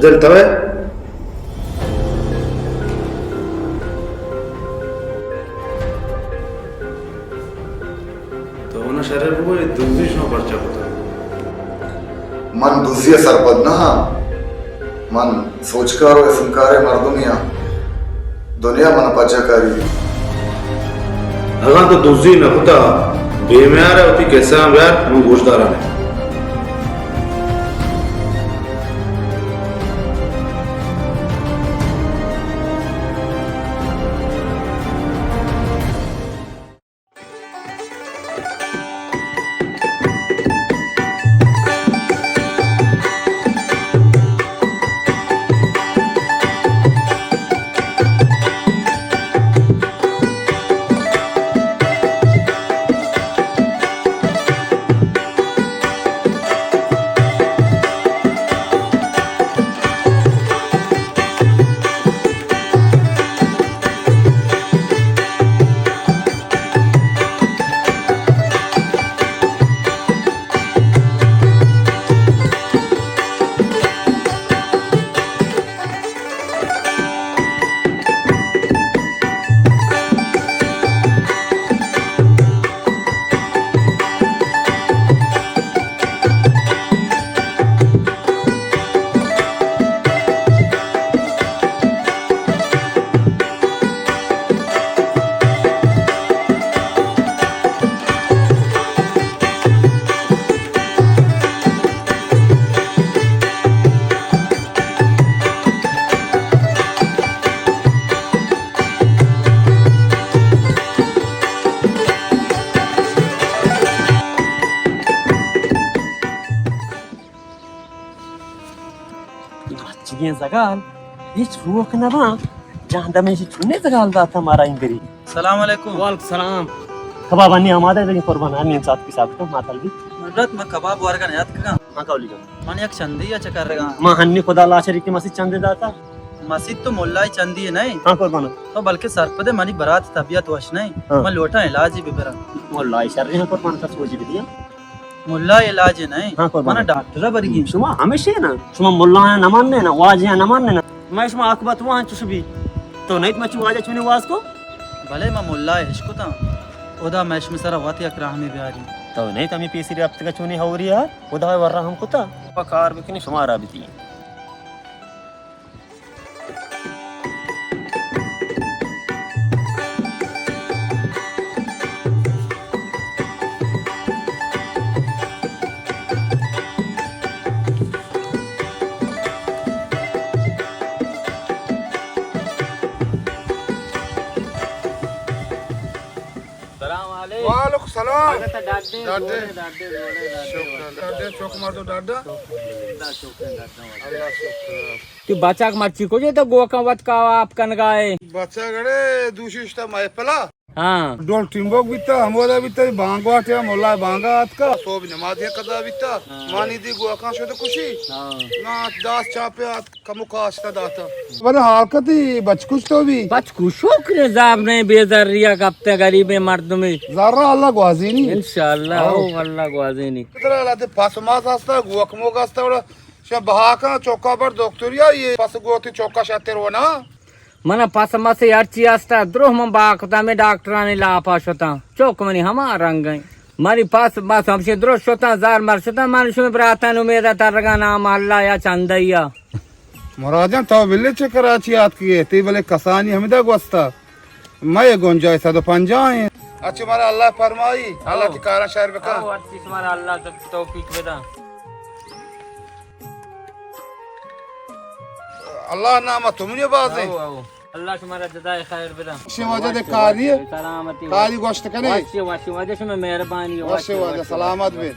دل توئے؟ تو اناں شرے بگو، اے دزی شما پرچا کتا؟ من دزی ءَ سرپد نہ آں۔ من سوجکار ءُ اسمکاریں مردمے آں۔ دنیا من ءَ پجا کاری۔ اگاں تو دزی نہ کتا، بے میار ءَ وتی کسہاں بیار، من گوشداراں۔ مرچیگیں زگال ہچ روک نہ باں۔ جہندم ایشی چونیں زگال داتا مارا اندری۔ سلام علیکم۔ وعلیکم سلام۔ کباب انی آمادہ ہے، قربان، انی انسات کی ثابت ماتل بھی۔ حضرت، من کباب ورگا نیاتکگاں۔ ہاں، کولی جان۔ من یک چندی یا چکر رگا۔ ما ہنی خدا لا شریک مسیت چندے داتا۔ مسیت تو ملائی چندی ہے نہیں؟ ہاں، قربان۔ تو بلکہ سرپدے منی برات طبیعت وش نہیں۔ ہاں۔ من لوٹاں علاجی ببراں۔ ملائی شر ہیں، قربان، کا سوچ بھی دیا۔ ملا علاج نہ انت۔ ہاں، قربان۔ منا ڈاکٹر ءَ برگی۔ شما ہمیشہ نا، شما ملا نہ ماننے نا، واجہ نہ ماننے نا۔ میں شما عاقبت وہاں چش بھی۔ تو نہیں تو مچی واجہ چونے واز کو؟ بلے ما ملا اشکتاں۔ خدا میں شما سر وت یک رحمی بیاری۔ تو نہیں تو ہمیں پیسری ہفتے کا چونے ہوری ہے، خدا ور رحم کتا۔ کار بکنی شما را بیتی۔ سلام علیکم۔ وعلیکم سلام۔ ڈاڈے، ڈاڈے۔ ڈاڈے، ڈاڈے، ڈاڈے۔ شکر، ڈاڈے، چوک مردو ڈاڈا۔ اللہ شکر۔ تو بچک مرچی کجے تو گوکاں وت کا آپ کنگائے؟ بچک اڑے دوشی اشتا محفلا۔ ہاں۔ ڈول ٹیمبوک بیتا، ہمودا بیتا، بانگ واٹیا، مولا بانگا آتکا۔ صوب نمازی قضا بیتا، ہاں۔ مانی دی گوکاں شد کشی۔ ہاں۔ نا داس چاپے آت۔ کمو کاشت داتا۔ بلے حال کتی بچکش تو بھی۔ بچکش شکر زاب نہیں، بے ذریا کپتے غریبیں مردمے۔ ذرا اللہ گوازینی۔ انشاءاللہ، ہاں۔ او اللہ گوازینی۔ ترا لدے پس ماس ہستا، گوک موک ہستا، وڑا شما بہا کن چوکا بر دکتریا، یہ پس گوتی چوکا شتر ونا۔ من پس مس ہرچی ہستا، دروہ من بہا کتا، میں ڈاکٹرانی لاپا شتاں۔ چوک منی ہما رنگ ہیں۔ منی پس مس ہمشی درست شتاں، زار مر شتاں، من شمی براتان امیدا ترگا نام اللہ یا چندیا۔ مراد جان، تو بلے چہ کراچی آتکگے، تئی بلے کسانی ہمدا گوستا۔ مئے گنجائش صد و پنجاہ ایں۔ اچھا، مارا اللہ فرمائی، اللہ او۔ تئی کاراں شر بکن۔ او، ہرچی شمارا اللہ تو-، توفیق بدا۔ اللہ نام تو منی بازیں۔ او، او۔ اللہ شمارا جزائے خیر بدا۔ وشیں واجہ دے کاری۔ سلامتی۔ کاری گوشت کنے۔ وشیں، وشیں واجہ، شمے مہربانی۔ وشیں واجہ، سلامت بے۔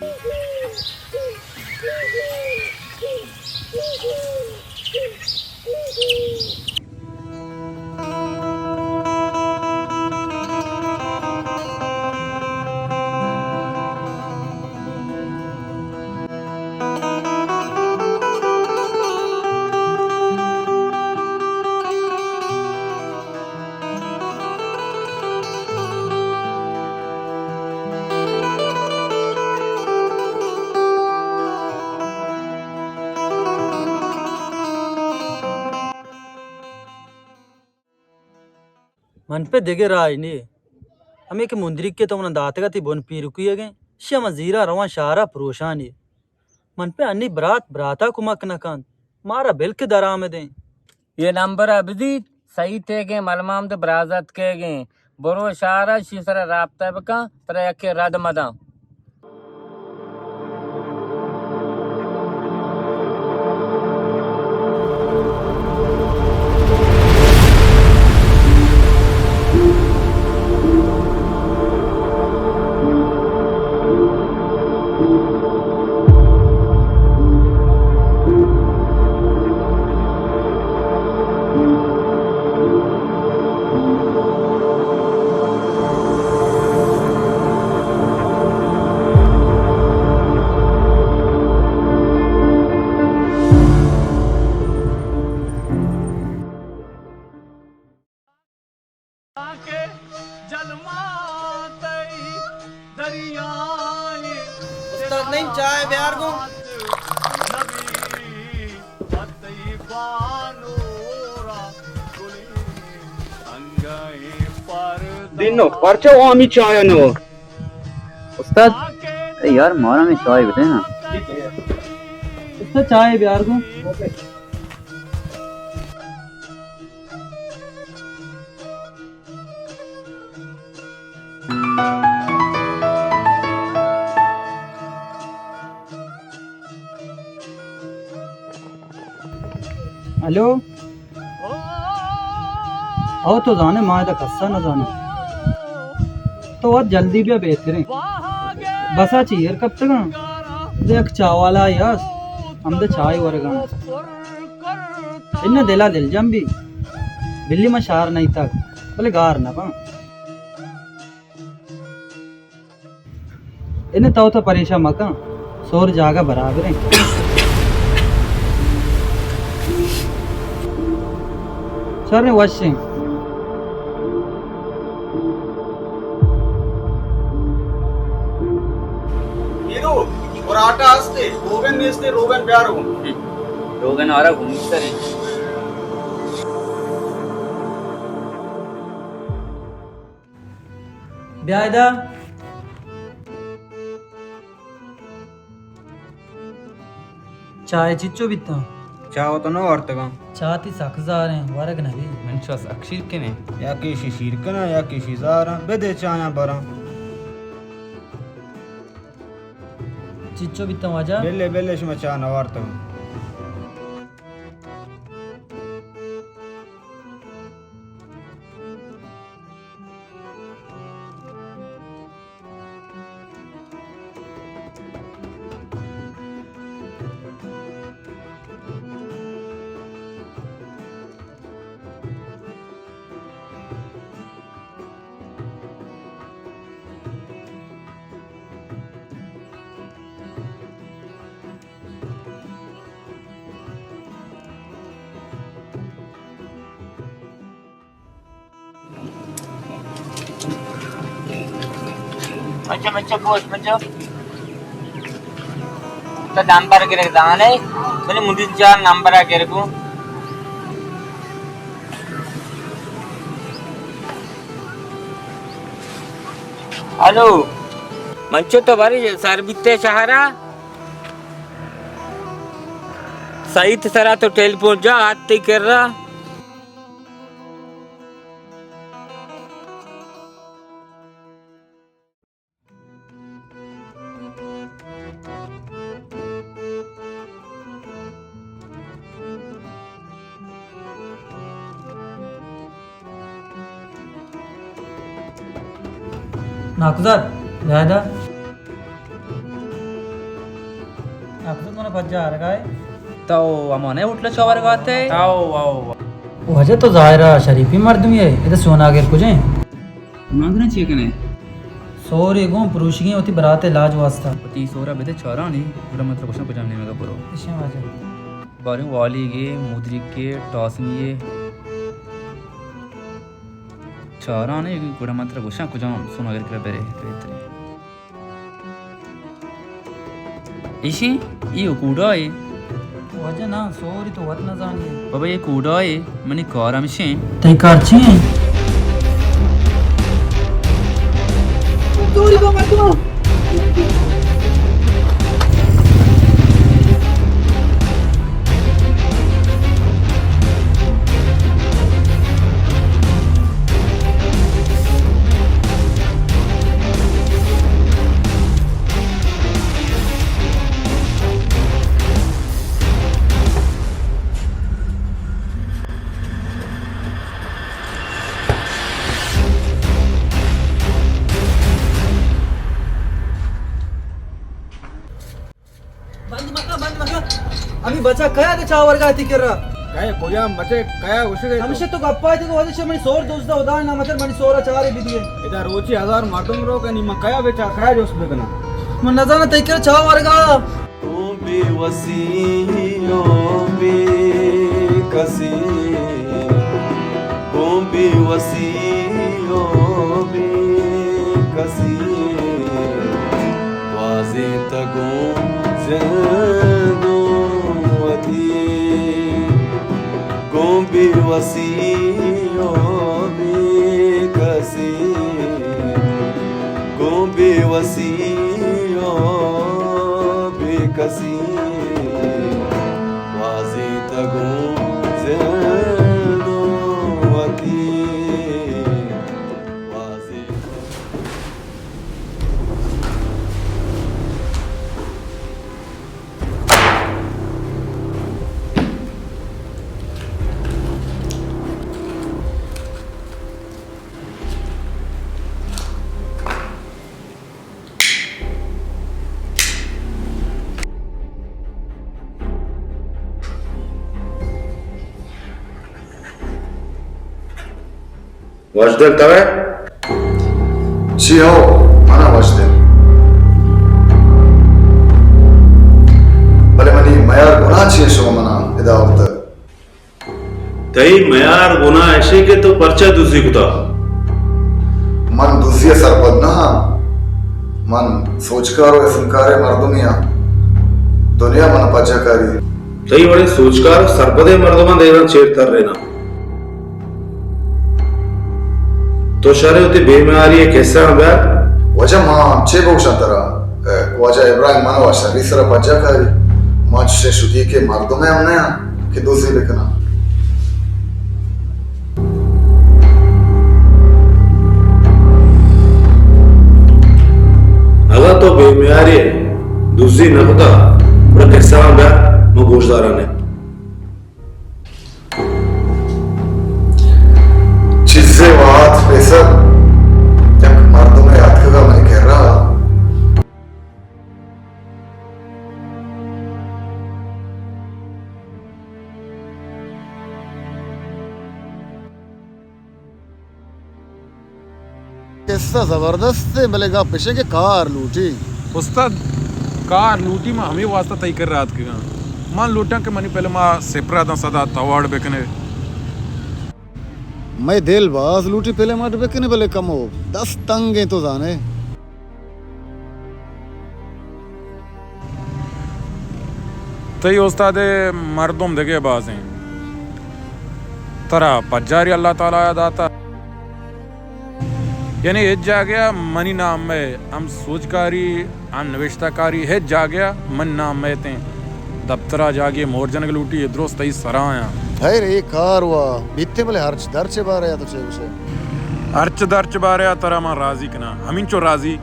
من پہ دگہ راہے نے۔ ہمے کہ مندریکے تو منا داتگ ات، بن پیرکیگ ایں، اشیا من زیراں رواں شہرا پروشاں نے۔ من پہ انی برات براتا کمک نہ کنت، مارا بلک درآمدیں۔ اے نمبرا بدیت، سعید تیگیں، ملمام دے برازت کیگیں۔ برو شہرا شی سرا رابطہ بکن، ترا یکے رد مداں۔ استاد نعیم، چائے بیار گوں۔ دینو، پرچا وامی چائے نو؟ استاد، اے یار، مارا میں چائے بدے نا۔ استاد، چائے بیار گوں۔ ہلو۔ او تو زانے ما ادا کسا نہ زانے۔ تو وت جلدی بیا بہتریں۔ بسا چیر کپتگاں۔ دے یک چاہ والا آئی ہست۔ ہم دے چائے ورگاں۔ انہ دلا دل جم بی۔ بلی ما شار نہیں تک۔ بلے گار نہ باں۔ انہ تو تو پریشان مکن، سور جاگہ برابر ہیں۔ شر وش ہیں۔ ہیرو، اور آٹا ہستے، روغن نیستے، روغن بیار ہوں۔ روغن آرا گھومتا رہے۔ بیا ادا۔ چائے چچو بیتاں؟ چاہ تو نہ وارتگاں۔ چاہ تی سک زاریں، ورگ نہ بی۔ من چاہ سک شیر کنے۔ یا کہ ایشی شیر کناں، یا کہ ایشی زاراں۔ بدے چایاں براں۔ چچو بیتاں واجہ؟ بلے، بلے، شما چاہ نہ وارتگاں۔ مچو، مچو، بوش، مچو۔ تو نمبر گرگ دانے، منی مدیر جان نمبر گرگو۔ ہلو، منچو تو باری سر بیتے شہرا؟ سعید سرا تو ٹیلیفون جا آتے کرا۔ ناکوزاد، زاہدہ۔ ناکوزاد، من پجا آرگا ہے۔ تو امانے ہوٹل چاور گاتے؟ او، او۔ واجہ تو ظاہرا شریفی مردمی ہے، ادا سوناگر کجیں؟ سوناگراں چی کنے؟ سورے گوں پروشگیں وتی برات لاج واسطہ۔ وتی سورا بدے چارانی، گڑا من ترا گوشاں کجام نیمگا برو۔ اشیں واجہ۔ باریں والیگے، مدرکے، ٹاسنیے۔ چاران ئے، گڑا من ترا گوشاں کجام سوناگر کرا برے بہتریں۔ ایشی، ای کوڈا ئے؟ واجہ نا، سوری تو وت نہ زانی۔ بابا، یہ کوڈا ئے، منی کار ہمشیں۔ تئی کار چی ایں؟ چوری کو مردم۔ بند مکن، بند مکن۔ ہمے بچا کیا دے چاہ ورگا تی کرا؟ کئے کجام بچے کیا گوشگ ءَ تو؟ ہمیشہ تو گپا تی تو وجہ چہ منی سور دوست دا، خدا نام تر منی سورا چارے بدیے۔ ادا روچی ہزار مردم رو کنی، من کیا بچا کیا جوست بکناں؟ من نزاناں تئی کرا چاہ ورگا۔ گوں بے وسی ءُ بے کسی، گوں بے وسی ءُ بے کسی، گوازینتگ گوں زند ءُ وتی۔ گوں بے وسی ءُ بے کسی، گوں بے وسی ءُ بے کسی، گوازینتگ گوں زند ءُ وتی، گوازینتگ۔ وشدل تو ئے؟ چی ہو، منا وشدل۔ بلے منی میار گناہ چی شما منا ادا آورتگ؟ تئی میار گناہ اشی کہ تو پرچا دزی کتا؟ من دزی ءَ سرپد نہ آں۔ من سوجکار ءُ اسمکاریں مردمے آں۔ دنیا من پجا کاری۔ تئی وڑیں سوجکار ءُ سرپدیں مردماں دیراں چیر تریناں۔ تو شریں وتی بے میاری ءِ کسہ ءَ بیار۔ واجہ ما چے بگوشاں ترا؟ اے، واجہ ابراہیم من ءُ شری سرا پجا کاری۔ ما چشیں شدیکیں مردمے ہم نہ آں کہ دزی بکناں۔ اگاں تو بے میاری ءَ دزی نہ کتا، گڑا کسہ ءَ بیار، ما گوشداران ایں۔ چیزے وہد پیسر یک مردمے اتکگ ءَ منی کرا۔ قصہ زبردست ایں، بلے گپ اش ایں کہ کار لوٹی۔ استاد، کار لوٹی، ما ہمے واسطہ تئی کرا اتکگاں۔ من لوٹاں کہ منی فلم ءَ سپرا داں سدا تو اڈ بکنے۔ مئے دل باز لوٹی فلم اڈ بکنے، بلے کمو دست تنگ ایں، تو زانے۔ تئی استاد ءِ مردم دگہ بازیں۔ ترا پجاری اللہ تعالی ءَ داتا۔ یعنی ہچ جاگہ ءَ منی نام ءَ ہم سوجکاری، ہم نوشتہ کاری، ہچ جاگہ ءَ منی نام مئیتیں۔ دپتر ءَ جاگہے مہر جنگ لوٹی، اے درست تئی سرا آیاں۔ خیر، اے کار وا بیتے، بلے ہرچ درچ ءِ بارے ءَ تو چے گوشے؟ ہرچ درچ ءِ بارے ءَ ترا من راضی کناں، ہمینچو راضی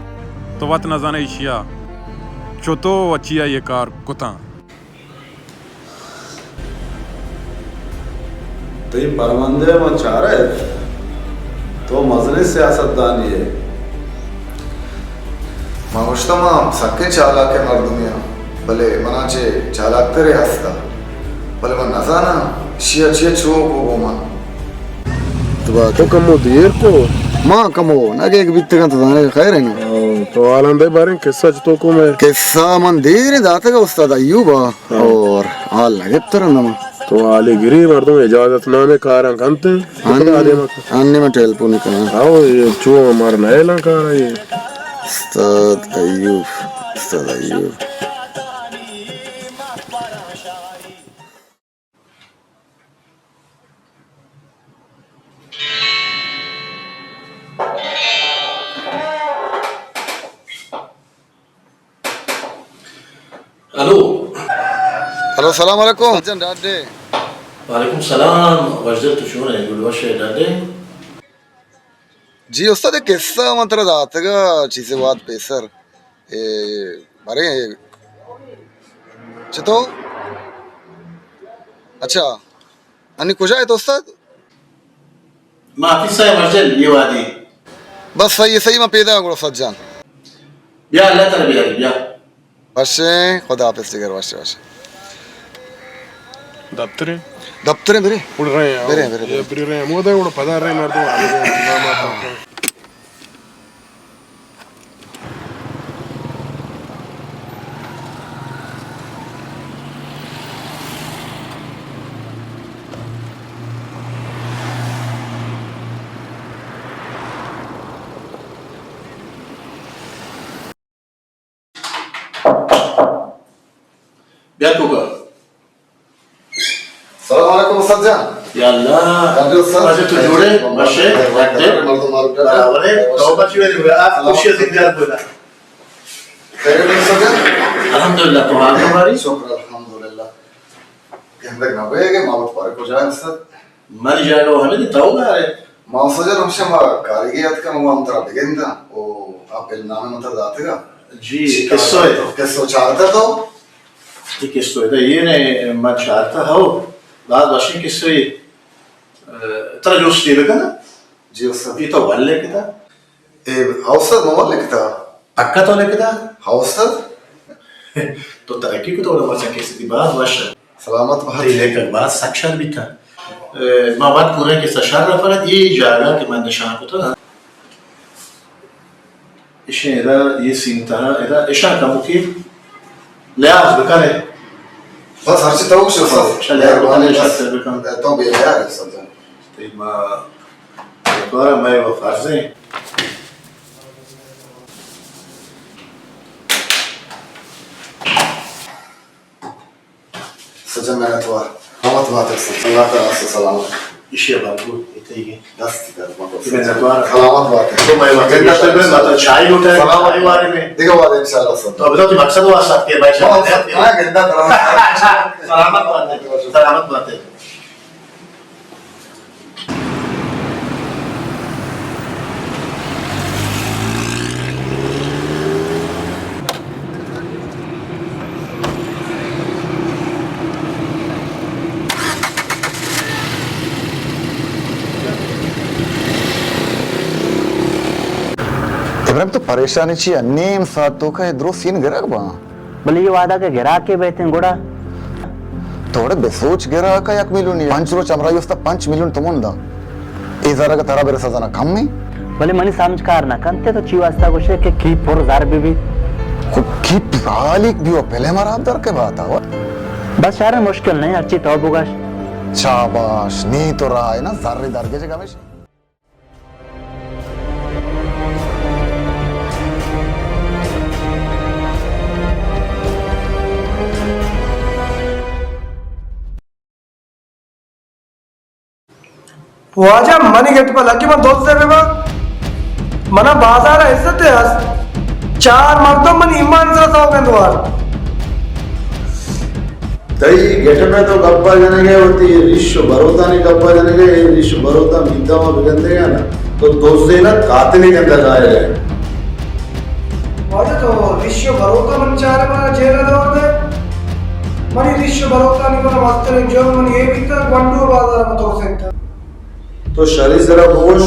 تو وت نزانے ایشی ءَ چتو و چیا اے کار کتاں۔ تئی پروندہ ءَ من چارت، تو مزنیں سیاست دانے ئے۔ من گوشتہ، من سکیں چالاکیں مردمے آں، بلے منا چہ چالاکترے ہست ءَ، بلے من نزاناں ایشی ءَ چیا چو کو گوں من۔ تو با تو کمو دیر کو؟ ما کمو نگیگ بیتگاں، تو زانے خیر ہے نا۔ او، تو حالاں دے باریں قصہ چتو کو مئے؟ قصہ من دیر داتگ استاد ایوب ءَ، ہاں۔ اور حال نہ گپتر اندما۔ تو حالے گری مردم اجازت نامے کاراں کنتے۔ ہن، ہن من ٹیلیفون کناں۔ آؤ، یہ چو مار نہ اعلان کار ہے۔ استاد ایوب، استاد ایوب۔ السلام علیکم۔ سجان ڈاڈے۔ وعلیکم سلام۔ وشدل، تو چون ئے؟ گڈ وش ئے، ڈاڈے؟ جی استاد، ایک قصہ من ترا داتگا، چیزے واد پیسر۔ اے، بارے، چتو؟ اچھا، انی کجا ئے تو استاد؟ ما حفیظ صاحب وشدل، یہ وادی۔ بس صحیح، صحیح، من پیدا گڑا سجان۔ بیا، اللہ تعالی بیا، بیا۔ وشیں، خدا حافظ جگر، وشیں، وشیں۔ دفتریں؟ دفتریں، برے۔ اڑ رہے ہیں، برے، برے، یہ برے۔ بری رہے ہیں، مودا اڑ پدا رہے مردم، آگے نام آتا۔ بیا توکا۔ السلام علیکم استاد جان۔ یا اللہ۔ ڈاکٹر استاد۔ اچھا، تو جوڑے؟ وشے؟ ڈاکٹر؟ مردم معروف ڈاکٹر۔ برابر ہے۔ تو بچی میری ہوئے۔ آپ خوشی سے انتظار کوئی نہ۔ خیریت استاد جان؟ الحمدللہ، تو حال ہماری؟ شکر الحمدللہ۔ گندگ نہ بئے کہ ما وت پارے کجا استاد؟ منی جاگہ و ہمے تو گارے۔ ما استاد جان ہمشہ ما کاریگے اتکا، ما ہم ترا بگنداں۔ او آ فلم نامے من ترا داتگا۔ جی، چی کار قصہ ہے۔ تو؟ قصہ چارتا تو؟ یہ قصہ ہے، تو یہ نے من چارتا ہو۔ باز وشیں قصہ ہے۔ اے، ترا جوستی بکنا؟ جی استاد۔ یہ تو بل لکھتا؟ اے، ہاؤ استاد، من لکھتا۔ پکا تو لکھتا؟ ہاؤ استاد۔ تو ترقی کو تو بڑا مرچا کیسے تھی، باز وش۔ سلامت بات۔ تئی لیکھگ باز سک شر بیتا۔ اے، ما وت پورا کیسا شر، فقط یہ جاگہ کہ من نشان کو تو نا۔ اشیں ادا یہ سین تہا، ادا اشاں کموکے لحاظ بکنے۔ بس ہرچی تو گوشے استاد۔ ہاں، شاید مہربانی، بس۔ شاید بکن۔ تو بے خیال ہے استاد جان۔ تئی ما دوارہ مئے و فرضیں۔ سجن منتوار۔ سلامت بات ئے سجن۔ اللہ تعالی سے سلامت۔ ایشی ءَ بلگو، اے تئی گے۔ دست درد مکو۔ منتوار۔ سلامت بات ئے۔ تو مئے وقت گندا تے بن، مطلب چائے لوٹا ہے، سلامت۔ چائے وارے میں۔ دیگہ وارے انشاءاللہ سجن۔ تو ابھی تو مقصد واسطہ کہ بھائی ہاں، صاحب، ہاں، گندا درد۔ سلامت بات ئے۔ سلامت بات ئے۔ ابراہیم، تو پریشانی چی ئے؟ نیم ساعت توکا اے درو سین گرگ باں۔ بلے اے وہدا کہ گراکے بیتیں گڑا؟ تو وڑے بہ سوچ، گراک ءَ یک میلیون، پنچ روچ ہمراہی واسطہ پنچ میلیون تومن داں۔ اے زر اگہ ترا برسا زانا کم ایں۔ بلے منی سمجھ کار نہ کنت، تو چی واسطہ گوشے کہ کیپ پر زر بہ بیت؟ خب کیپ سالیک بیو پلے مراب در کے بات آور۔ بس شر، مشکل نہ ایں، ہرچی تو بگش۔ شاباش، نی تو راہ نا زر درگیجگ ہمیش۔ واجہ منی گٹ پہ لگی، من دوست بہ باں۔ منا بازار ءَ عزت ءَ ہست۔ چار مردم منی ایمان سرا سوگند وارت۔ تئی گٹ ءَ تو گپا جنگ ئے، وتی ریش و بروتانی گپا جنگ ئے، اے ریش و بروتاں میتگ ءَ بگندے یا نا؟ تو دزے نہ، قاتلے گندگ ءَ ئے۔ واجہ تو ریش و بروتاں من چارے منا جیل ءَ دور دے۔ منی ریش و بروتانی گنا مستریں جرم منی اے بیتگ، گونڈو بازار ءَ من ترسینتگ۔ تو شری سرا بگوش،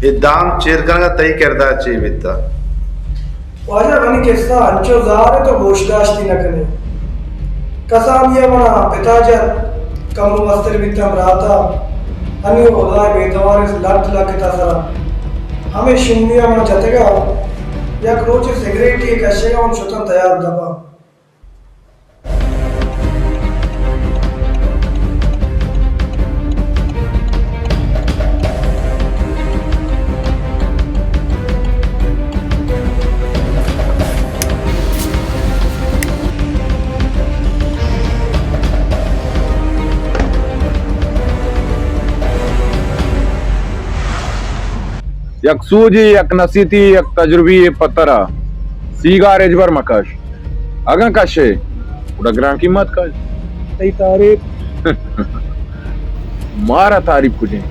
اے دام چیر کنگا تئی کردار چے بیتا؟ واجہ منی قصہ انچو زار ہے تو گوش داشتی نہ کنے۔ کسانی ءَ منا پتا جت، کمو مستر بیتاں براتا، انی خدائے بے توار لٹ لگتا سرا۔ ہمے شومی ءَ من جتگا، یک روچے سگریٹے کشگا من شتاں تیاب دپا۔ یک سوجے، یک نصیحتے، یک تجربے پہ ترا۔ سیگار ہچبر مکش۔ اگاں کشے، گڑا گران قیمت کائی۔ تئی تعریف۔ مارا تعریف کجیں؟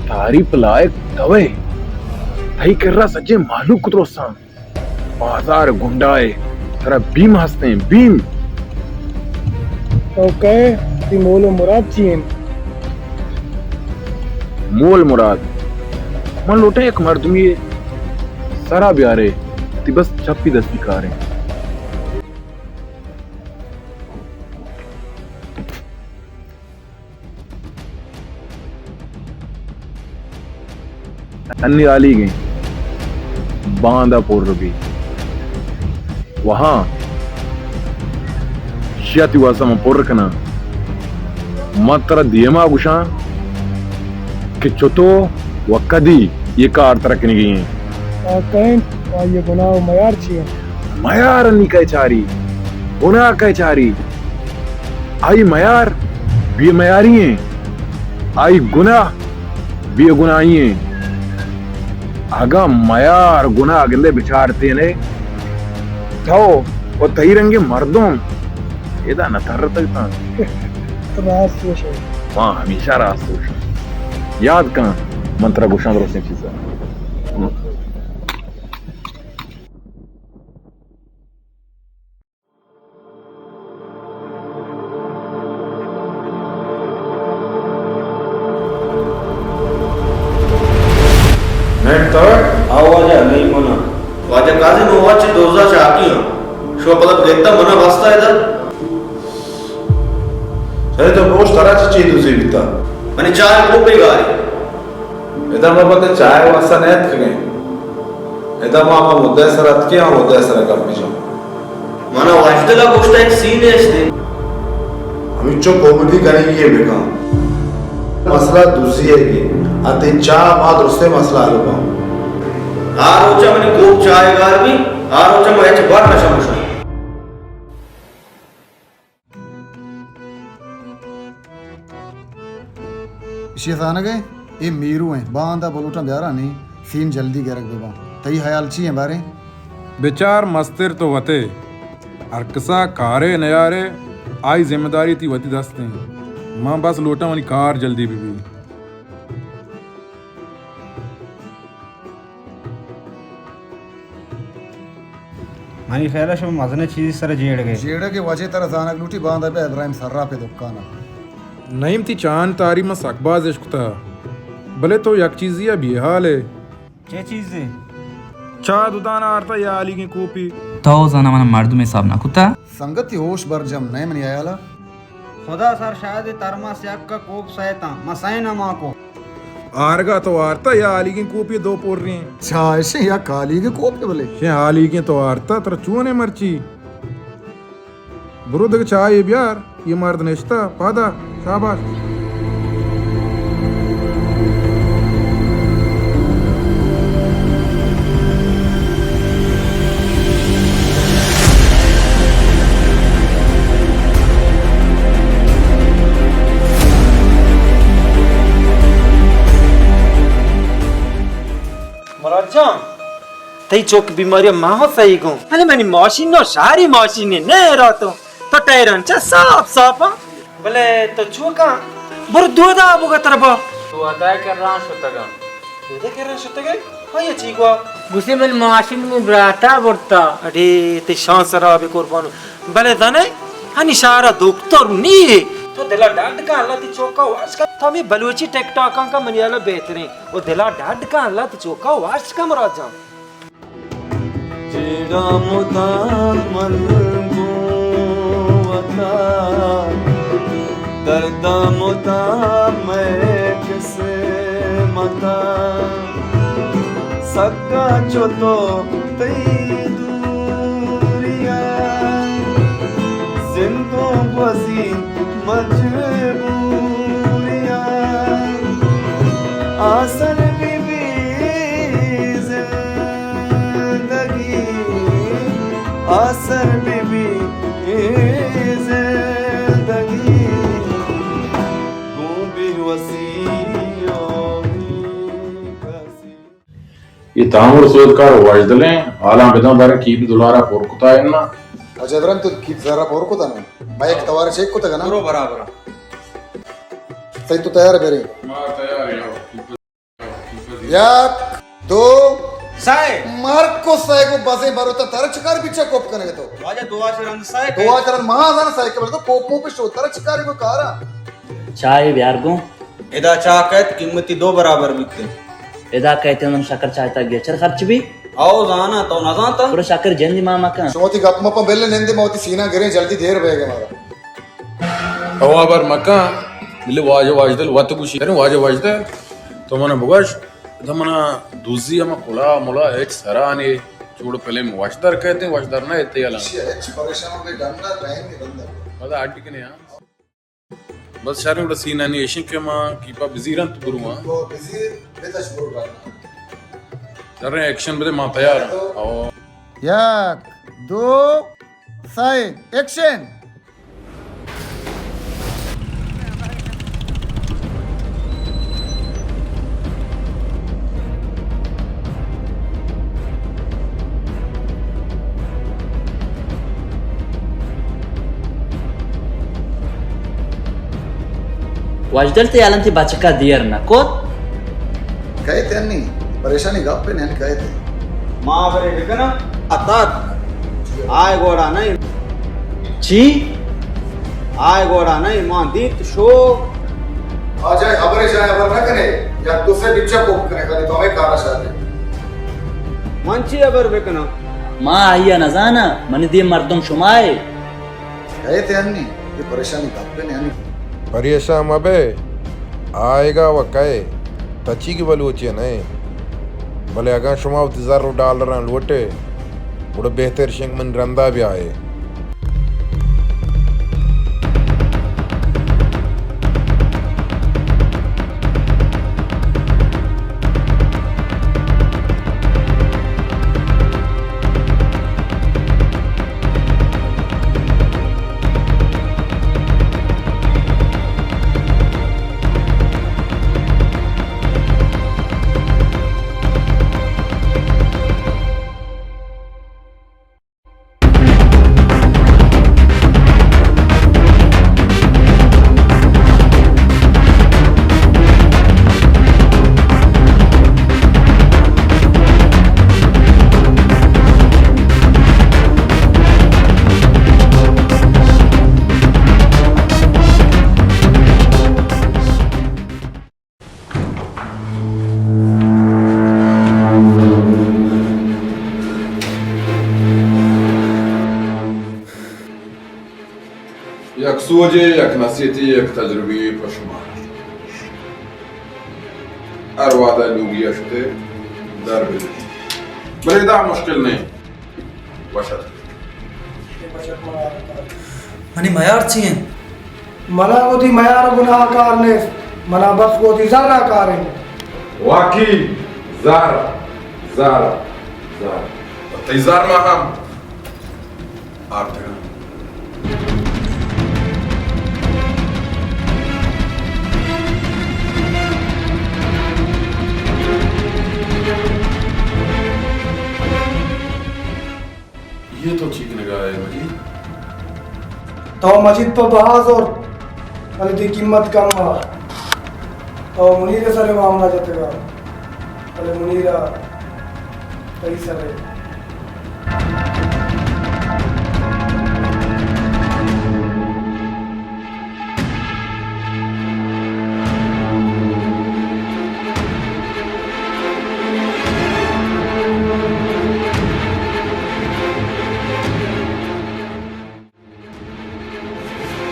تعریف لائق توئے۔ تئی کرا سجیں مہلوک درستاں۔ بازار گنڈائے، ترا بیم ہستیں، بیم۔ تو کئے؟ تئی مول و مراد چی انت؟ مول مراد؟ من لوٹاں یک مردمی سرا بیارے، تئی بس چپی دستی کاریں۔ انی آلیگیں باندا پر بی۔ وہاں شیا تی واسطہ من پر کناں۔ من ترا دیما گوشاں کہ چتو و کدی یہ کار ترا کنگی ہیں۔ آ کئے انت؟ آئی گناہ و میار چی انت؟ میار انی کئے چاری؟ گناہ کئے چاری؟ آئی میار بے میاری ہیں، آئی گناہ بے گناہی ہیں۔ اگاں میار گناہ گندے بچارتینے، تو و تئی رنگیں مردم ادا نہ ترتگ تاں۔ راست گوشے۔ ما ہمیشہ راست گوشاں۔ یاد کن، من ترا گوشاں درستیں چیزاں۔ نعیم تو؟ آ واجہ، نعیم منا۔ واجہ قاضی، نو واجہ دوزا چاکی ہاں۔ شو پدا گتا منا بستا ادا۔ ارے تو گوشت ترا چی چی دوزی بیتا؟ منی چائے کوپے گاری۔ ادا ما پہ چائے واسطہ نیتکگیں۔ ادا ما پہ مدعی سر اتکیں، آ مدعی سر گپ بجاں۔ منا واجدلا گوشتا ایک سین استے۔ ہمینچو کامیڈی کنگی ئے بکن۔ مسئلہ دوزی ئیگ ئے۔ آ تئی چاہ ما درستیں مسئلہ حل باں۔ آ روچا منی کوپ چائے گار بی، آ روچا ما ہچ بر نہ شمشاں۔ اشی زانگ ئے؟ اے میرو ایں، باندا بلوٹاں بیارا نی، سین جلدی گرگ بہ باں۔ تئی حیال چی ایں باریں؟ بچار مستر تو وتے، ہرکسا کارے نیارے، آئی ذمہ داری تئی وتی دست ایں۔ من بس لوٹاں منی کار جلدی بہ بی۔ منی خیال ءَ شما مزنیں چیزے سر ءَ جیڑگ ءَ۔ جیڑگ ءِ وجہ ترا زانگ لوٹی، باندا بیا ابراہیم صراف ءِ دکان ءَ۔ نعیم، تئی چاہانی تعریف من سک باز اش کتا، بلے تو یک چیزے ءَ بے حال ئے۔ چے چیزے؟ چاہ دو دانہ آرتا یا ہالیگیں کوپے۔ تو زانا من مردم حساب نہ کتا؟ سنگت، تئی ہوش برجم نئے منی ہیال ءَ۔ خدا سر شاہد، ترماس یک ءَ کوپ سئے تاں، من سئے نہ مان کو۔ آرگا تو آرتا یا ہالیگیں کوپے دو پریں؟ چا اشیں یک ہالیگیں کوپے بلے؟ شیں ہالیگیں تو آرتا، ترا چونے مرچی؟ برو دگہ چاہے بیار، یہ مرد نشتا پادا، شاباش۔ مراد جان، تئی چک بیماری ما سہی گوں۔ بلے منی ماشین نو شہری ماشین نے، نہ را تو۔ تو ٹائران چا صاف صاف ہاں۔ بلے تو چو کن؟ برو دودا بگا تر با۔ دودا کران شتگاں۔ دودا کران شتگے؟ آیا چی گوا؟ گوشے من ماشین من براتا برتا۔ اڑے تئی شان سرا بے قربانو۔ بلے زنے ہنی شہرا دکتر نی۔ تو دلا ڈڈ کن، اللہ تئی چوکا واش کن۔ تو ہمیں بلوچی ٹک ٹاکاں کا منی اللہ بہترین۔ او دلا ڈڈ کن، اللہ تئی چوکا واش کن مراد جان۔ جیڑاں مدام من گوں وتا، درداں مدام مئے قسمتا۔ سکا چو تو تئی دوریا، زندوں گوزی مجبوریا۔ آسر بی بی زندگی، آسر بی بی زندگی، گوں بے وسی و بے کسی۔ اے تامر سودکار واجدلیں، حالاں بداں باریں کیپ دلارا پر کتا اناں۔ اچھا ابراہیم، تو کیپ زر ءَ پُر کتا نا؟ ما یک توار چیک کتگ نا؟ برو برابر۔ سہی، تو تیار ئے بریں؟ ما تیار ایں۔ یک، دو، سئے۔ مار کو سئے کو بزیں برو تا ترا چکار بچا کوپ کنگ تو؟ واجہ دعا چرند سئے۔ دعا چرند ما زان سئے کہ بلے تو کوپ موپ شو، ترا چکار کو کارا؟ چائے بیار گوں۔ ادا چاہ کئیت قیمتی دو برابر بیت۔ ادا کئیت ہم شکر چائے تا گیچر خرچ بی۔ او زانا تو نہ زانتا؟ پورا شکر جندی ما مکن۔ شما تی گپ مپا بل نندے، ما وتی سینہ گریں، جلدی دیر بیگے مارا۔ او ابر مکن، بلے واجہ واجدل وت گوشی۔ ارے واجہ واجدل، تو منا بگوش، تو منا دوزی ہما کلا ملا ہچ سرا نے، چوڑ پلے وشدار کئیت، وشدار نہ ایت یلا۔ ہچ پریشان ہو گئے، ڈنڈا ٹائم نہیں بندہ۔ پدا اڈ کنے ہاں۔ بس شریں گڑا سینانی ایشیں کہ ما کیپا بزیراں تو برواں۔ تو بزیر، بتش برو ڈاکٹر۔ شریں، ایکشن بدے، ما تیار آں۔ او۔ یک، دو، سئے، ایکشن۔ وشدل، تئی الم تئی بچکا دیر نہ کت؟ کئیت انی، پریشانی گپ نہ، کئیت۔ ما برے بکناں، اتات۔ آئے گوڑا نہیں۔ چی؟ آئے گوڑا نہیں، ما دیت شو۔ آ جائے، خبرے جائے، خبر نہ کنے، یا دوسرے بچا کوپ کنے، خالی تو ہمیں کارا شاہدے۔ من چی خبر بکناں؟ ما آئیا نزاناں، منی دیم مردم شمائے۔ کئیت انی، اے پریشانی گپے نہ انی۔ پریشان مبے، آئیگا و کئے، تچیگی بلوچے نئے۔ بلے اگاں شما وتی زر و ڈالراں لوٹے، گڑا بہتر شنگ من رندا بیائے۔ یک سوجے، یک نصیحتے، یک تجربے پہ شما۔ ہر وہدا لوگی اشتے در بدے۔ بلے ادا مشکل نہیں۔ وش اتک۔ منی میار چی انت؟ منا گوں تئی میار ء گناہ ء کار نیست، منا بس گوں تئی زر ء کار انت۔ واقعی زر، زر، زر۔ تئی زر ما ہم آرتگ انت۔ یہ تو چی کنگا ئے مجید؟ تو مجید پہ بہا زرت، بلے تئی قیمت کم آ۔ تو منیر ء سر ء معاملہ جتگا، بلے منیر ء تئی سر ء۔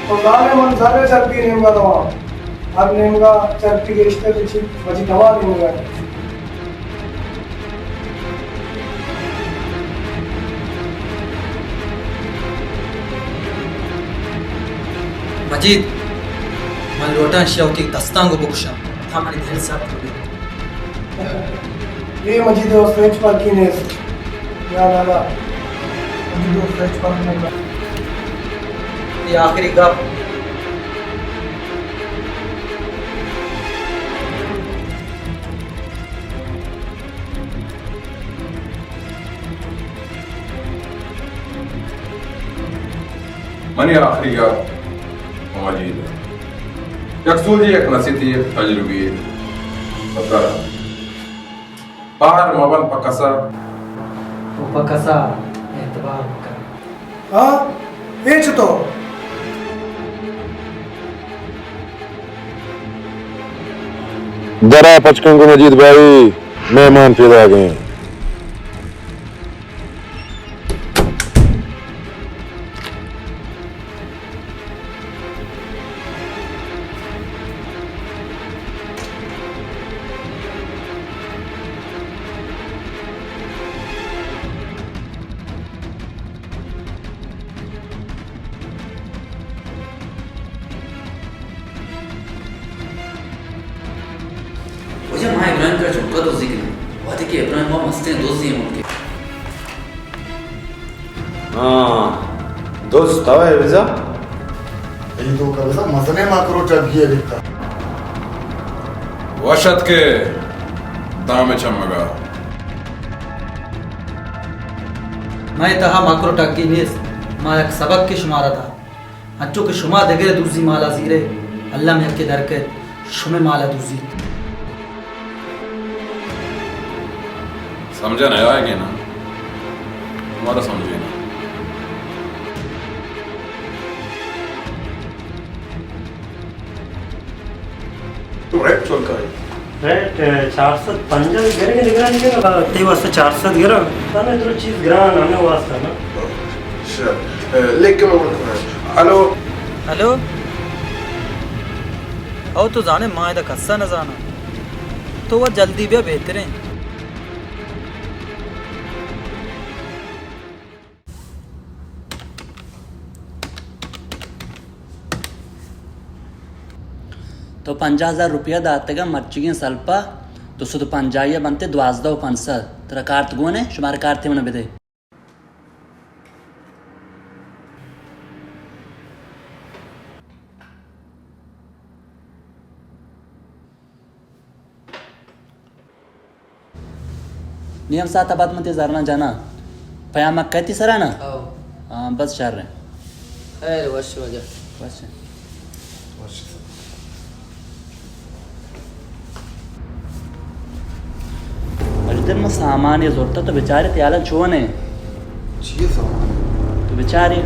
تو زانے من زر چرپی نیمگا رواں، ہر نیمگا چرپی گیشتر بچی، بچی دوا نیمگا۔ مجید، من لوٹاں اشیا وتی دستاں گوں بکشاں، تاں منی دل سخت بہ بیت۔ اے مجید ء واستہ ہچ فرقی نیست۔ یا لالا، مجید ء واستہ ہچ فرق نہیں۔ یہ آخری گپ۔ منی آخری گپ مجید ءَ۔ یک سوجے، یک نصیحتے، یک تجربے۔ پتر، پہر مبن پہ کسا۔ و پہ کسا اعتبار مکن۔ ہاں؟ اے چتو؟ درا پچ کن گوں مجید بھائی، مہمان پیداگ ایں۔ واجہ، ما ابراہیم کرا چنکا دزی کناں، وہدے کہ ابراہیم ما مستیں دزی ایں ملک ءِ۔ ہاں، دز تو ئے بزاں؟ اے تو کا بزاں مزنیں مکر ءُ ٹگی ءَ بیتا۔ وش اتکے دام ءِ چمگا۔ مئے تہا مکر ءُ ٹگی نیست، ما یک سبقے شمارا دات۔ انچو کہ شما دگرے دزی مالا زیرے، الم یکے در کئیت، شمئے مالا دزیت۔ سمجھا نہ آئے گے نا، ہمارا سمجھے نا۔ تو ریٹ چون کائے؟ ریٹ، اے، چار سد پنجاہ گرگ نگرانی کرا۔ تئی واسطہ چار سد گرا۔ تانے درو چیز گران ہمیں واسطہ نا۔ اچھا، اے، لیکن میں بول رہا ہوں۔ ہلو۔ ہلو۔ او تو زانے ما ادا کسا نہ زانا۔ تو وہ جلدی بیا بہتریں۔ تو پنجاہ ہزار روپیہ داتگا، مرچیگیں سلپا دو سد و پنجاہ بنتے دوازدہ و پنچ سد۔ ترا کارت گون ایں، شمارا کارتے منا بدے۔ نیم ساعت ءَ بعد من تئی زراں جناں۔ پیامک کئیت تئی سرا نا؟ ہو۔ ہاں، بس شر ایں۔ خیر، وش واجہ۔ وش۔ وش۔ اجدر من سامانے زرتا، تو بچارے تئی حالاں چون ایں؟ چی سامان؟ تو بچارے۔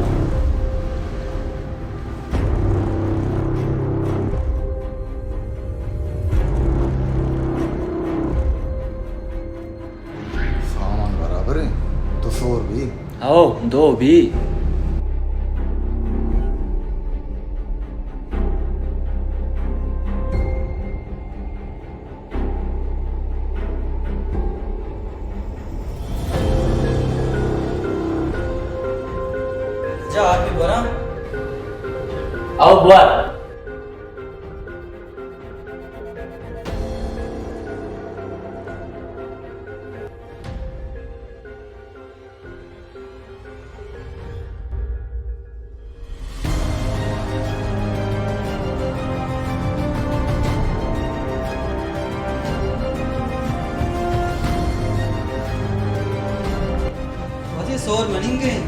سامان برابر ایں، دو سور بی۔ ہو، دو بی۔ جا، آ بی بوراں۔ او بور۔ واجہ، سور مننگ ایں۔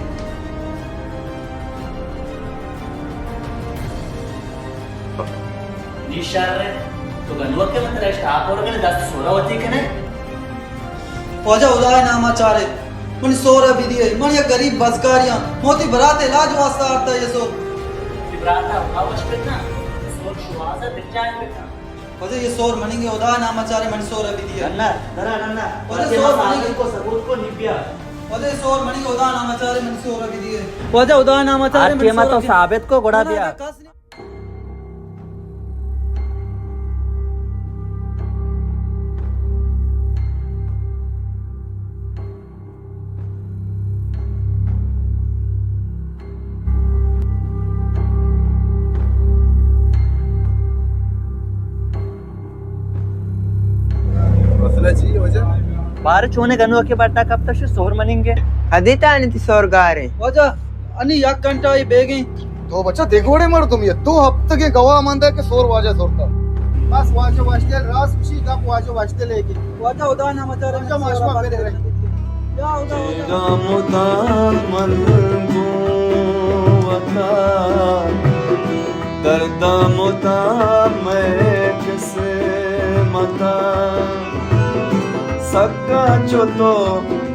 نی شر ایں، تو گنوک ئے، من ترا اشتاپ ورگ ءَ، دست سورا وتی کن ئے۔ واجہ، ہدائے نام ءَ چارے، منی سور ءَ بدیئے، من یک گریب بزگارے آں، من وتی برات ءِ علاج واسطہ آرتا اے سور۔ تئی برات ءَ ہدا وش بکناں، سور شوہاز ءَ دل جاہل بکناں۔ واجہ، اے سور مننگ ایں، ہدائے نام ءَ چارے، منی سور ءَ بدیئے۔ نہ، درا نہ، نہ۔ واجہ، سور مننگ ایں۔ کو ثبوت کو نبیا۔ واجہ، اے سور مننگ ایں، ہدائے نام ءَ چارے، منی سور ءَ بدیئے۔ واجہ، ہدائے نام ءَ چارے، ہر منی ٹیم ءَ سور ءَ تو بدیئے۔ ثابت کو، گڑا نہ، بیا۔ نہ، کس مسئلہ چی اے واجہ؟ بارے چونے گنوکے بڈا کپتا، شو سور مننگ ایں۔ ادیتا انی تئی سور گار ایں۔ واجہ، انی یک گھنٹہ ای بیگیں۔ تو بچہ دگوڑے مردم ئے، دو ہفتگیں گواہ مندے کہ سور واجہ زرتا۔ بس واجہ وشدل راست گوشی، گپ واجہ وشدل ئے کہ۔ واجہ ہدا نام چارے، واجہ ماشما پہ رہے۔ یا ہدا، ہدا۔ درداں مدام مئے قسمتا، سکا چو تو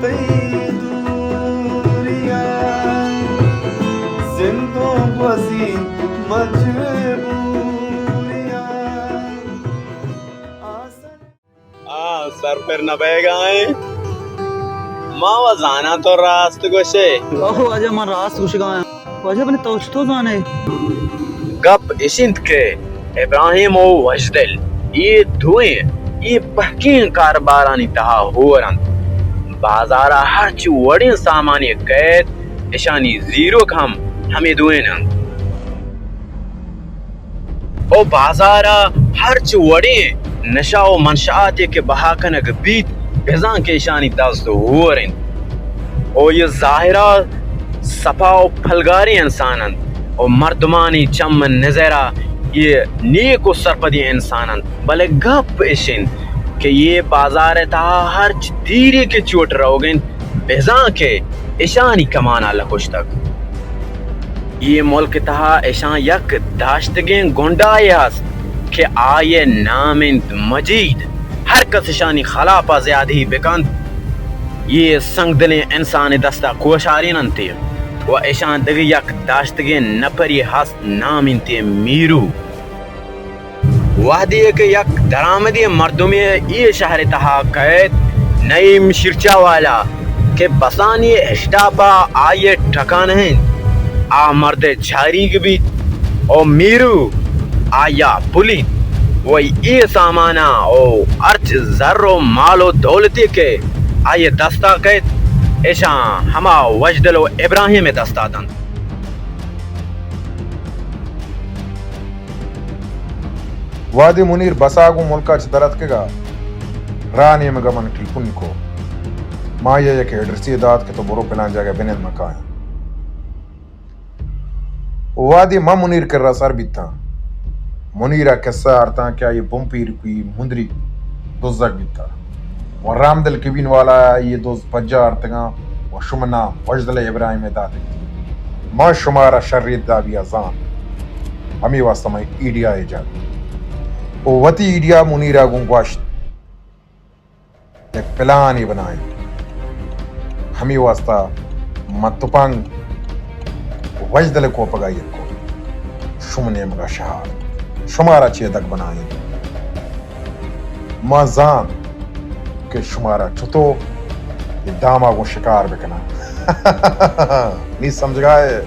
تئی دوریا، زندوں گوزی مجبوریا۔ آ سر پر نہ بئیگا ایں۔ ما و زاناں تو راست گوشے۔ او واجہ، من راست گوشگا آں۔ واجہ، بلے تو چتو زانے؟ گپ اش انت کہ ابراہیم و وشدل اے دوئیں اے پہکیں کاربارانی تہا ہور انت۔ بازارا ہرچ وڑیں سامانے کئیت، اشانی زیروک ہم ہمے دوئین انت۔ او بازار ء ہرچ وڑیں نشہ و منشآتے کہ بہا کنگ بیت، بزاں کہ ایشانی دست ہور انت۔ او یہ ظاہرا سپا و پلگاریں انسان انت و مردمانی چم نظرا یہ نیک و سرپدیں انسان انت، بلے گپ اش انت کہ یہ بازار ء تہا ہرچ تیرے کہ چوٹ روگ انت، بزاں کہ اشانی کمانا لکشتگ۔ اے ملک تہا اشاں یک داشتگیں گنڈائے ہست کہ آئی نام انت مجید۔ ہر کس اشانی خلافا زیادہی بکنت، اے سنگدلیں انسان دستا کوشارین انت و اشاں دگہ یک داشتگیں نپری ہست، نام انت میرو۔ وہدے کہ یک درآمدیں مردمے اے شہر ء تہا کئیت، نعیم شیرچا والا، کہ بسانی اشٹاپ ء آئی ء ٹکانہ انت، آ مرد ء چاریگ بیت و میرو آئی ء پلیت و اے ساماناں و ہرچ زر و مال و دولتے کہ آئی ء دستا کئیت، اشاں ہما وشدل و ابراہیم ء دستا دنت۔ وہدے منیر بسا گوں ملکا چہ در اتکگا، راہ نیمگا من ٹیلیفون کو، ما آئی ء یک ایڈریسے دات کہ تو برو پلان جاگہ بنند، من کایاں۔ وہدے من منیر کرا سر بیتاں، منیر ء قصہ آرتاں کہ آئی بمپیرکی مندری دزگ بیتا و رامدل کبین والا ء اے دز پجا آرتگاں و شمئے نام وشدل ابراہیم ء داتگ۔ من شمارا شری دابیا زانت، ہمے واسطہ من ایڈیا ء جت و وتی ایڈیا منیر ء گوں گوشت، یک پلانے بنائیں، ہمے واسطہ من تپنگ وشدل ء کوپگا ایر کو، شمئے نیمگا شہار، شمارا چیدگ بنائیں۔ ما زانت کہ شمارا چتو اے داما گوں شکار بکناں۔ نی سمجھگا ئے؟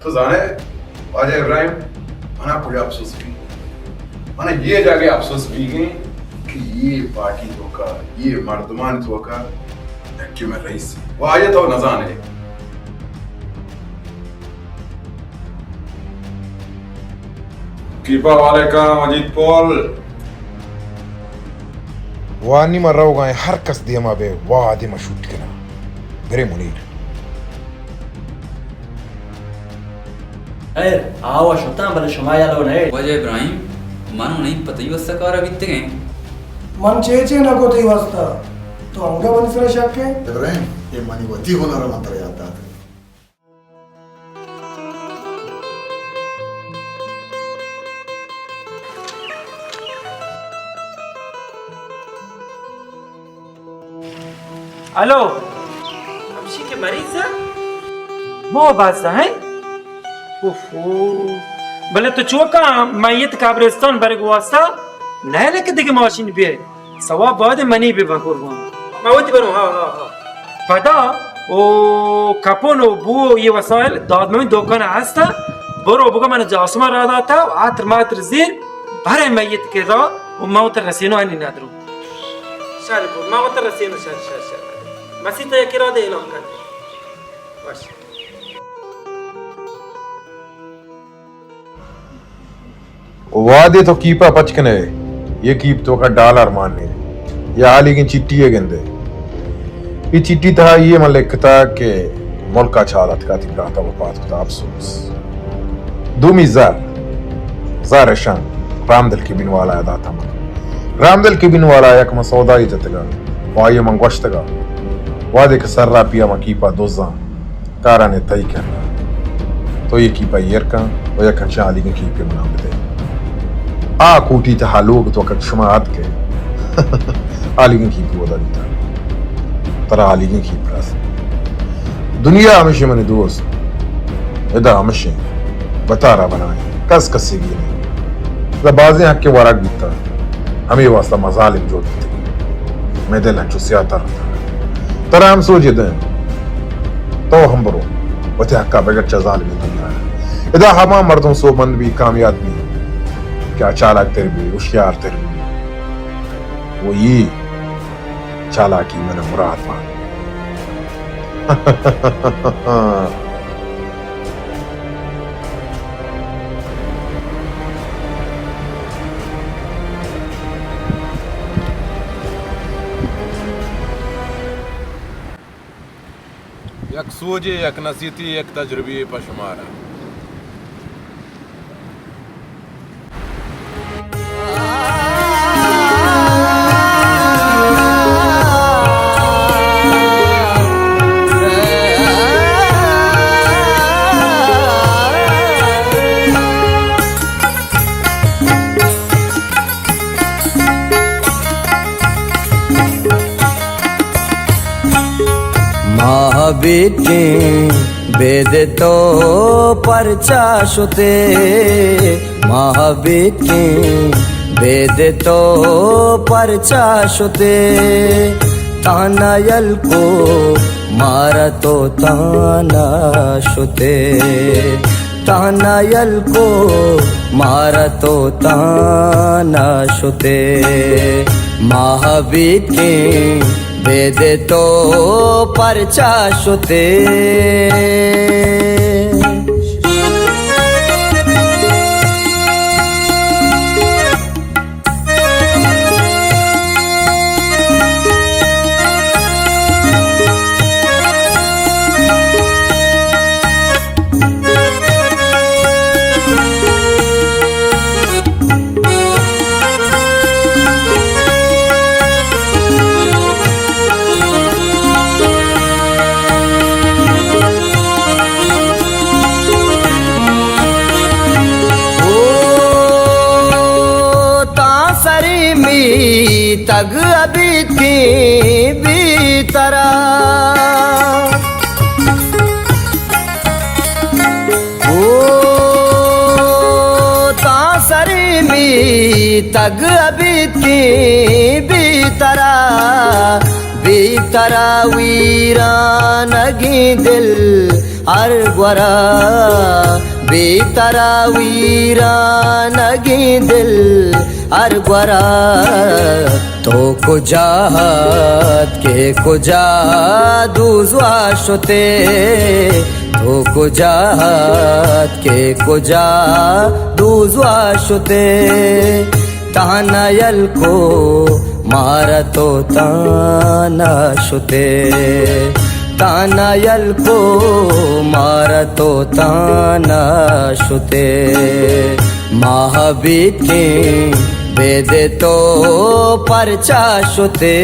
تو زانے واجہ ابراہیم، منا کجا افسوس بی؟ منا یہ جاگہ افسوس بیگیں کہ یہ پارٹی توکا، یہ مردمان توکا یکے مئے رئیس۔ واجہ تو نزانے۔ کیپا والے کا مجید پول۔ وانی ما روگائیں، ہر کس دیما بے، وہدے ما شوٹ کناں۔ برے منیر۔ خیر، آوا شتاں، بلے شما یلو نئے۔ واجہ ابراہیم، من و نعیم پہ تئی واسطہ کارا بیتگیں۔ من چے چے نہ کو تئی واسطہ؟ تو انگہ منی سرا شک ئے؟ ابراہیم، اے منی وتی ہنر من ترا یاد داتگ۔ ہلو۔ ہمشی کہ مریض ء؟ ما بس ہیں؟ اوفو۔ بلے تو چوکا میت قبرستان برگ واسطہ نہ لکھ دگہ ماشین بیئے۔ ثواب باید منی بہ بن قربان۔ ما وتی برو، ہاں، ہاں، ہاں۔ پدا او کپون و بو و یہ وسائل داد من دکان ہستا۔ برو بگو من جاسما را داتا و عطر ماتر زیر برے میت کے را و موت رسینو ہنی ندرو۔ شر کو، ما وت رسینو، شر، شر، شر۔ مسیت یکی را دے اعلان کن۔ باش۔ وہدے تو کیپا پچ کنے، یہ کیپ توکا ڈالر مانے، یا حالیگیں چٹی ء گندے۔ یہ چٹی تہا یہ من لکھتا کہ ملکا چہ حالت کا تئی براتا وفات کتا، افسوس۔ دومی زر، زر اشان رامدل کبین والا ء داتا من۔ رامدل کبین والا یک من سودائی جتگا، و آئی من گوشتگا، وہدے کہ سر را پیا من کیپا دوزاں، کارانے تئی کرا۔ تو اے کیپ ءَ ایر کن ءُ یک انچیں ھالیگیں کیپے من ءَ بدئے۔ آ کوٹی تہا لوگ تو کت شما اتکئے۔ ھالیگیں کیپ اودا بیتگ۔ ترا ھالیگیں کیپ رست۔ دنیا ھمیش اِنت منی دوست۔ ادا ھمیش اِنت۔ وتارا بنائیں۔ کس کسے گیر نہ اِنت۔ ادا بازیں حق ءِ ورگ بیتگ۔ ھمے واستا ما ظالم جوڑ بیتگیں۔ مئے دل انچو سیاہ تر اتگ۔ ترا ھم سوجے دئیں۔ تو ھم برو۔ وتی حق ءَ بگر چہ ظالمیں دنیا ءَ۔ ادا ھما مردم سوبمند بی، کامیاب بی کہ آ چالاک تر بی، ھوشیار تر بی۔ ءُ اے چالاکی من ءَ مراد بات۔ یک سوجے، یک نصیحتے، یک تجربے پہ شمارا۔ ما بیتیں بید تو پرچا شتے، ما بیتیں بید تو پرچا شتے، تانا یل کو مارا تو تانا شتے۔ تانا یل کو مارا تو تانا شتے، ما بیتیں بید تو پرچا شتے۔ او تاں سری میتگ ابیتیں بی ترا۔ او تاں سری میتگ ابیتیں بی ترا، بی ترا ویرانگیں دل ہر گورا، بی ترا ویرانگیں دل ہر گورا۔ تو کجا ات کہ کجا دوزوا شتے، تو کجا ات کہ کجا دوزوا شتے، تانا یل کو مارا تو تانا شتے، تانا یل کو مارا تو تانا شتے۔ ما بیتیں بید تو پرچا شتے۔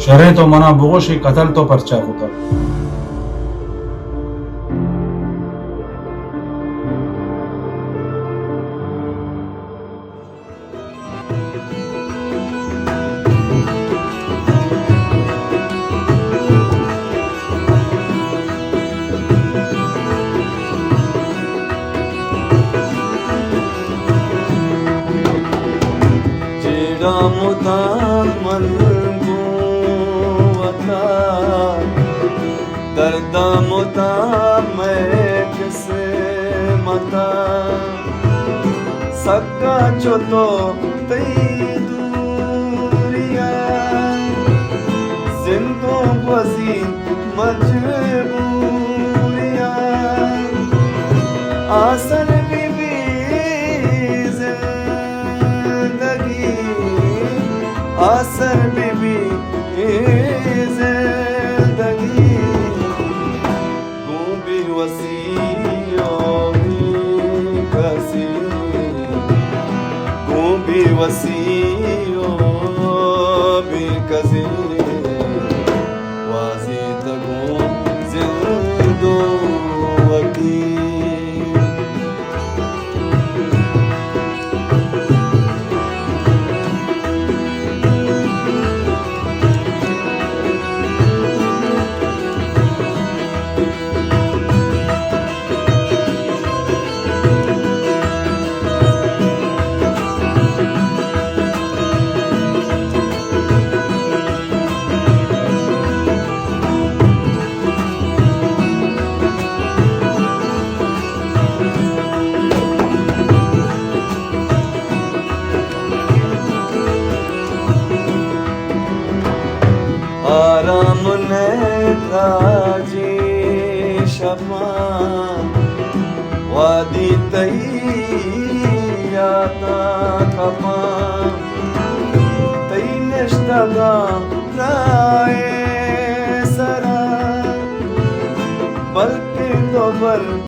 شریں تو منا بگوش، اے قتل تو پرچا کتگ؟ جیڑاں مدام من گوں وتا، درداں مدام مئے قسمتا۔ سکا چو تو تئی دوریا، زندوں گوزی مجبوریاں آسر بہ بی زندگی، آسر بہ بی زندگی۔ گوں بے وسی ءُ بے کسی، گوں بے وسی ءُ بے کسی، گوازینتگ اوں زند ءُ وتی۔ آرام نہ تاجیں شپاں، وہدی تئی یاتاں کپاں، تئی نشتگاں راہ ءِ سرا، بلکیں تو بل